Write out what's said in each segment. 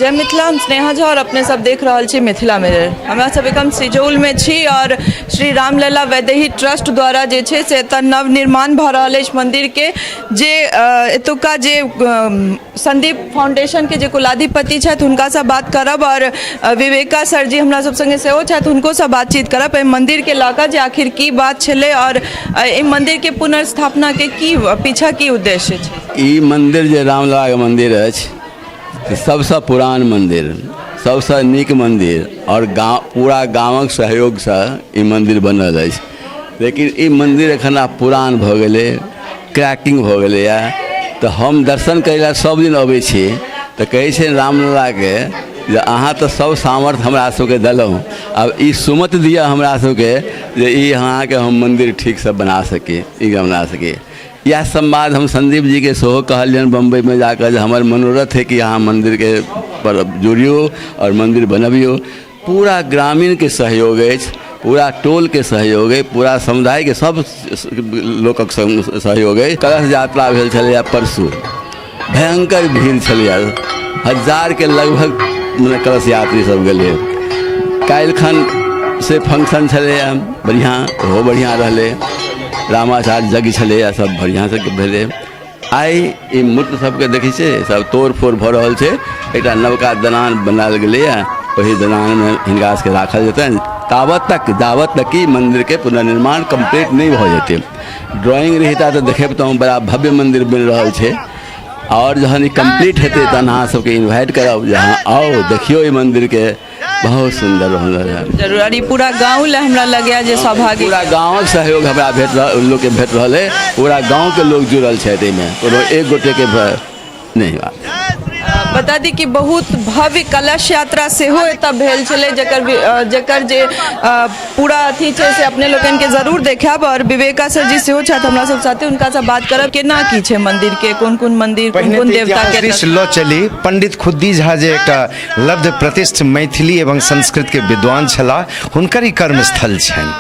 जय मिथिला, हम स्नेहा झा और अपने सब देख रहल छी मिथिला मिरर। हमरा सब एखन सिजौलमे छी और श्री रामलला वैदेही ट्रस्ट द्वारा जे छै से एतऽ नवनिर्माण भऽ रहल अछि मन्दिरके, जे एतुका जे संदीप फाउंडेशनके जे कुलाधिपति छथि हुनकासँ बात करब और विवेका सर जी हमरा सब सङ्गे सेहो छथि, हुनकोसँ बातचीत करब एहि मन्दिरके लऽ कऽ जे आखिर की बात छलै और एहि मन्दिरके पुनर्स्थापनाके की पीछा की उद्देश्य छै। ई मन्दिर जे रामललाके मन्दिर अछि सबसँ पुरान मन्दिर, सबसँ नीक मन्दिर आओर गाँव, पूरा गामक सहयोगसँ ई मन्दिर बनल अछि। लेकिन ई मन्दिर एखन आब पुरान भऽ गेलै, क्रैकिंग भऽ गेलैए। तऽ हम दर्शन करै लए सब दिन अबै छी तऽ कहै छै रामललाके जे अहाँ तऽ सब सामर्थ्य हमरा सबके देलहुँ, आब ई सुमति दिअ हमरा सबके जे ई अहाँके हम मन्दिर ठीकसँ बना सकी, ई बना सकी। इएह संवाद हम संदीप जीके सेहो कहलियनि बम्बइमे जाकऽ जे हमर मनोरथ है कि अहाँ मन्दिरके पर जुड़ियौ आओर मन्दिर बनबियौ। पूरा ग्रामीणके सहयोग अछि, पूरा टोलके सहयोग अछि, पूरा समुदायके सब लोकक सहयोग अछि। कलश यात्रा भेल छलैए परसू, भयङ्कर भीड़ छलैए, हजारके लगभग मने कलश यात्री सब गेलै। काल्हिखन से फंक्शन छलैए बढ़िआँ, ओहो बढ़िआँ रहलै, रामाचार्य यज्ञ छलैए, सब बढ़िआँसँ भेलै। आइ ई मूर्ति सबके देखै छियै सब तोड़ फोड़ भऽ रहल छै। एकटा नवका दलान बनायल गेलैए, ओहि दलानमे हिनका सबके राखल जेतनि ताबत तक जाबत तक कि मन्दिरके पुनर्निर्माण कम्प्लीट नहि भऽ जेतै। ड्रॉइंग रहिता तऽ देखेबतहुँ, बड़ा भव्य मन्दिर बनि रहल छै। आओर जहन ई कम्प्लीट हेतै तहन अहाँ सबके इन्वाइट करब जे अहाँ आउ देखियौ ई मन्दिरके, बहुत सुन्दर रहल है। जरूर, और ई पूरा गाँव लए हमरा लगैया जे सौभाग्य, पूरा गाँवक सहयोग हमरा भेट रहल, लोकके भेट रहल है, पूरा गाँवके लोक जुड़ल छथि एहिमे, कोनो एक गोटेके नहि बात। बता दी कि बहुत भव्य कलश यात्रा सेहो एतऽ भेल छलै, जकर जे पूरा अथी छै से अपने लोकनि के जरूर देखायब। और विवेका सर जी सेहो छथि हमरा सब साथे, हुनका से बात करब केना की छै मंदिर के, कोन कोन मंदिर, कोन कोन देवता के दिस लऽ चली। पंडित खुद्दी झा जे एकटा लब्ध प्रतिष्ठ मैथिली एवं संस्कृत के विद्वान छलाह, हुनकर ई कर्मस्थल छनि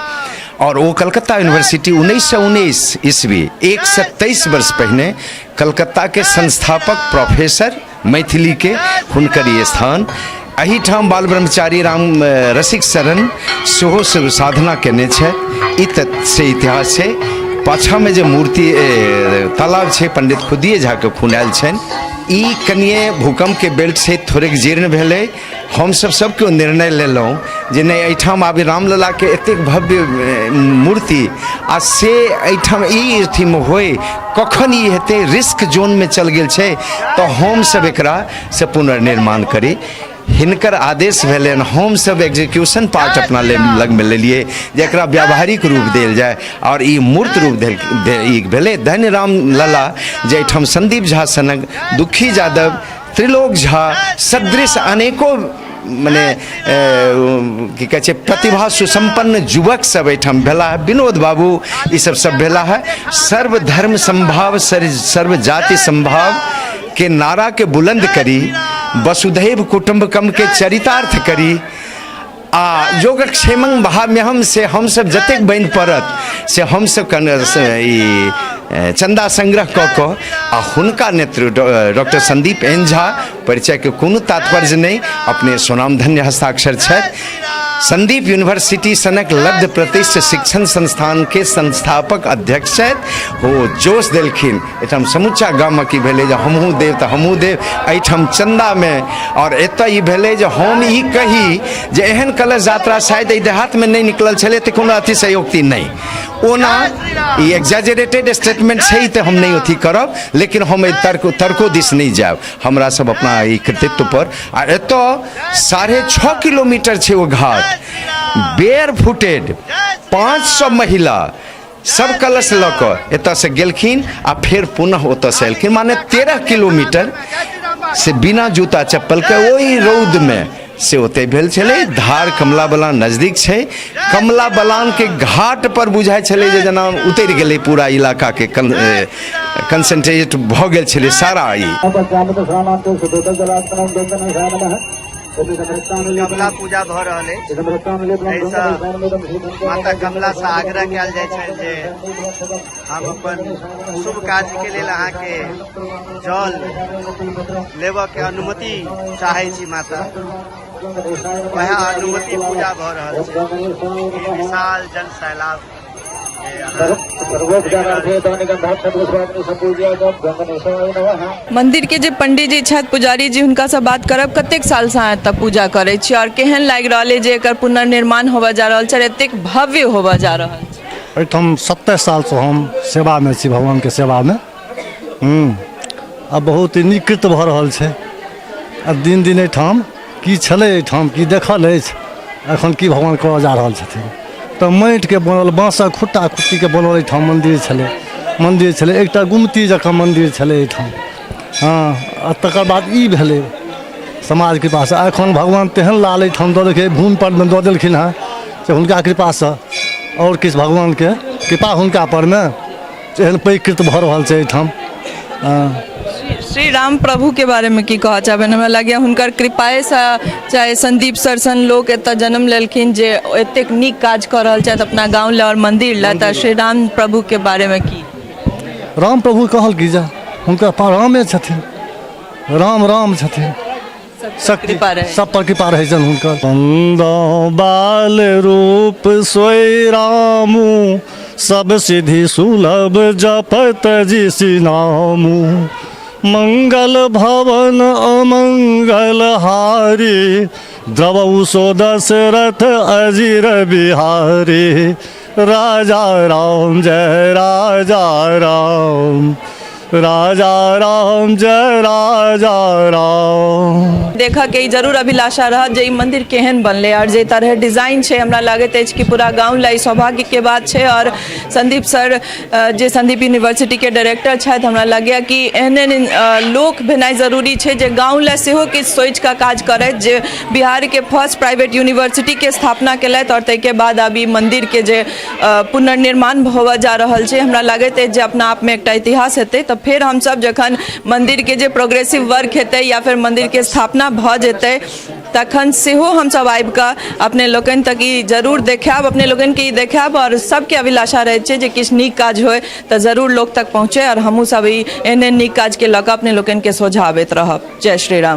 और ओ कलकत्ता यूनिवर्सिटी 1919 ईस्वी 123 वर्ष पहिने कलकत्ता के संस्थापक प्रोफेसर मैथिली के हुनकर ई स्थान। एहिठाम बाल ब्रह्मचारी राम रसिक शरण सेहो साधना केने छथि, ई तऽ से इतिहास छै। पाछाँमे जे मूर्ति तालाब छै पंडित खुदिये झाके खुनायल छनि। ई कनिए भूकम्पके बेल्ट छै, थोड़ेक जीर्ण भेलै। हमसब सब केओ निर्णय लेलहुँ जे नहि, एहिठाम आब रामललाके एतेक भव्य मूर्ति आ से एहिठाम ई अथीमे होइ, कखन ई हेतै, रिस्क जोनमे चल गेल छै, तऽ हमसब एकरा से पुनर्निर्माण करी। हिनकर आदेश भेलनि, हमसब एग्जीक्यूशन पार्ट अपना लगमे लेलियै जे एकरा व्यावहारिक रूप देल जाय आओर ई मूर्त रूप देल ई भेलै। धन्य रामलला जे एहिठाम संदीप झा सनक, दुखी यादव, त्रिलोक झा सदृश अनेको मने की कहै छै प्रतिभा सुसम्पन्न युवक सब एहिठाम भेला है, विनोद बाबू ई सब सब भेला है। सर्वधर्म संभाव सर्व जाति संभाव के नारा के बुलंद करी, वसुधैव कुटुम्बकम के चरितार्थ करी आ योगक्षेमं भाम्यहम से हमसब जतेक बनि पड़त से हमसब ई चन्दा संग्रह कऽ कऽ आ हुनका नेतृत्व डॉक्टर संदीप एन झा, परिचयके कोनो तात्पर्य नहि, अपने स्वनामधन्य हस्ताक्षर छथि। संदीप यूनिवर्सिटी सनक लब्ध प्रतिष्ठ शिक्षण संस्थानके संस्थापक अध्यक्ष छथि। ओ जोश देलखिन, एहिठाम समूचा गामक ई भेलै जे हमहूँ देब तऽ हमहूँ देब एहिठाम चन्दामे। आओर एतऽ ई भेलै जे हम ई कही जे एहन कलश यात्रा शायद एहि देहातमे नहि निकलल छलै तऽ कोनो अतिशयोक्ति नहि। ओना ई एक्जैजरेटेड स्टेटमेंट छै तऽ हम नहि अथी करब, लेकिन हम एहि तर्को दिस नहि जायब। हमरा सब अपना ई कृतित्व पर आ एतऽ 6.5 किलोमीटर छै ओ घाट, बेयर फुटेड 500 महिला सब कलश लऽ कऽ एतऽसँ गेलखिन आ फेर पुनः ओतऽसँ एलखिन, माने 13 किलोमीटर से बिना जूता चप्पलके ओहि रौदमे से ओतहि भेल छलै। धार कमला बलान नजदीक छै, कमला बलानके घाट पर बुझाइ छलै जे जेना उतरि गेलै पूरा इलाकाके कंसंट्रेट भऽ गेल छलै सारा ई। कमला पूजा भऽ रहल अछि। एहिसँ माता कमलासँ आग्रह कयल जाइ छनि जे हम अपन शुभ कार्यके लेल अहाँके जल लेबऽके अनुमति चाहै छी माता। वएह अनुमति पूजा भऽ रहल छै। ई विशाल जन सैलाब मंदिर के जे पंडित जी छथि, पुजारी जी, हुनकासँ बात करब। कतेक सालसँ अहाँ एतऽ पूजा करै छी आओर केहन लागि रहल अछि जे एकर पुनर्निर्माण होबऽ जा रहल छै आओर एतेक भव्य होबऽ जा रहल छै? एहिठाम 27 सालसँ हम सेवामे छी, भगवानके सेवामे। आ बहुत नीक कृत्य भऽ रहल छै। आ दिन दिन एहिठाम की छलै, एहिठाम की देखल अछि, एखन की भगवान करऽ जा रहल छथिन। तऽ माटिके बनल, बाँसक खुट्टा खुट्टीके बनल एहिठाम मन्दिर छलै, मन्दिर छलै, एकटा गुमती जकाँ मन्दिर छलै एहिठाम। हँ, आ तकर बाद ई भेलै समाज कृपासँ एखन भगवान तेहन लाल एहिठाम दऽ देलखिन, भूमि परमे दऽ देलखिन हँ से हुनका कृपासँ आओर किछु भगवानके कृपा हुनका परमे एहन पैघ कृत्य भऽ रहल छै एहिठाम। हँ। श्री राम प्रभु के बारे में की कहऽ चाहबनि? हमरा लगैए हुनकर कृपाएसँ चाहे संदीप सर सन लोक एतऽ जन्म लेलखिन जे एतेक नीक काज कऽ रहल छथि अपना गाँव लए आओर मन्दिर लए, तऽ श्री राम प्रभु के बारे में की? राम प्रभु कहल की जा हुनकर रामे छथिन, राम राम छथिन, शक्ति कृपा रहै। सब पर कृपा रहै छनि हुनकर। बंदो बाल रूप सोई रामू, सब सिद्धि सुलभ जपत जी नामू, मंगल भवन अमंगल हारी, द्रवऊ सो दशरथ अजीर बिहारी, राजा राम जय राजा राम, राजा राम जय राजा राम। देखऽ के ई जरूर अभिलाषा रहत जे ई मंदिर केहन बनलै आओर जे तरह डिजाइन छै, हमरा लागैत अछि कि पूरा गाँव लए ई सौभाग्यके बात छै। आओर संदीप सर जे संदीप यूनिवर्सिटीके डायरेक्टर छथि, हमरा लगैए कि एहन एहन लोक भेनाइ जरूरी छै जे गाँव लए सेहो किछु सोचि कऽ काज करथि, जे बिहारके फर्स्ट प्राइवेट यूनिवर्सिटीके स्थापना केलथि आओर ताहिके बाद आब ई मन्दिरके जे पुनर्निर्माण होबऽ जा रहल छै, हमरा लागैत अछि जे अपना आपमे एकटा इतिहास हेतै। तऽ फेर हमसब जखन मन्दिरके जे प्रोग्रेसिव वर्क हेतै या फेर मन्दिरके स्थापना भऽ जेतै, तखन सेहो हमसब आबिकऽ अपने लोकनि तक ई जरूर देखायब, अपने लोकनिके ई देखायब। आओर सबके अभिलाषा रहैत छै जे किछु नीक काज होइ तऽ जरूर लोक तक पहुँचै, आओर हमहूँ सब ई एहन एहन नीक काजके लऽ कऽ अपने लोकनिके सोझाँ अबैत रहब। जय श्री राम।